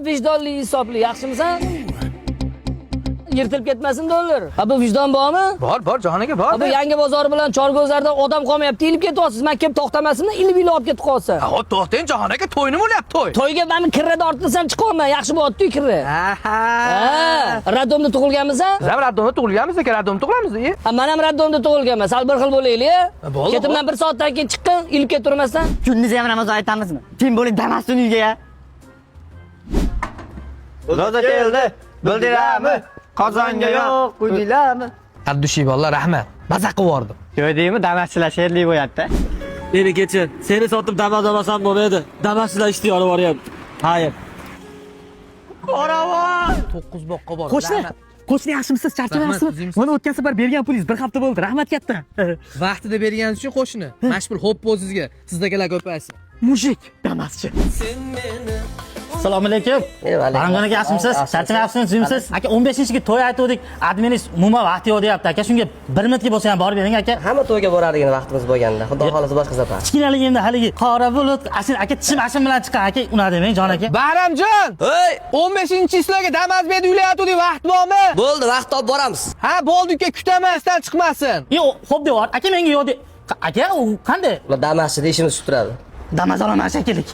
Vijdonli, insofli, yaxshimisan? Yirtilib ketmasin dollar. Ha, bu vijdon bormi? Bor, bor, Jahon aka, bor. Ha, bu Yangi bozor bilan Chorgo'zarda odam qolmayapti, ilib ketyapsiz. Men kelib to'xtamasinmi, ilib ilib olib ketib qolsa. Ha, hop, to'xtang, Jahon aka, to'yni bo'lyapti, to'y. To'yga mana kirrada ortmasam chiqyapman, yaxshi bo'lyapti kirra. Aha. Ha, роддом da tug'ilganmisan? Biz ham роддом da tug'ilganmiz aka, роддом da tug'ilamiz. Ha, men ham роддом da tug'ilganman. Sal bir xil bo'laylik. Bo'ldi. Ketimdan bir soatdan keyin chiqqin, ilib ketavermasdan. Kunduzi ham Ramazon aytamizmi? Kim bo'lib Damas'ning uyiga ya? Roza keldi. Bildinglarmi? Qozonga yo'q qo'ydinglarmi? Abdushiy bolalar, rahmat. Maza qilib yubordim. Ko'rdingmi, damaschilar sherlik bo'lyapti. Meni kechir. Seni sotib Damas olmasam bo'lmaydi. Damaschilar ishni yorib yuboryapti. Xayr. 9 boqqa bor. Qo'shni, qo'shni, yaxshimisiz, charchamayapsizmi? Mana o'tgan safar bergan pulingiz bir hafta bo'ldi. Rahmat katta. Vaqtida berganingiz uchun, qo'shni. Mana shu pul xo'p o'zizga. Sizdagilar ko'paysin. Мужик, damaschi. Assalomu alaykum. Baramjon aka, yaxshimisiz? Charchamayapsizmi, tuzukmisiz? Aka, 15-ga to'y aytuvdik. Adminis umuman vaqti yo'q deyapti aka. Shunga 1 minutga bo'lsa ham borib bering aka. Hamma to'yga boradigan vaqtimiz bo'lganda, xudo xohlasa, boshqa safar. Kichkinaligimda haligi qora bulut, asl aka, tishim ashim bilan chiqqan aka, unadi meng jon aka. Bahramjon! Hey! 15-число ga Damas berdi uylayotgandik, vaqt bormi? Bo'ldi, vaqt topib boramiz. Ha, bo'ldi uka, kutaman, sizdan chiqmasin. Yo'q, xo'p deyor. Aka, menga yo'q de. Aka, u qanday? Ular Damaschida ishimiz tushib turadi. Damas olaman shekilli.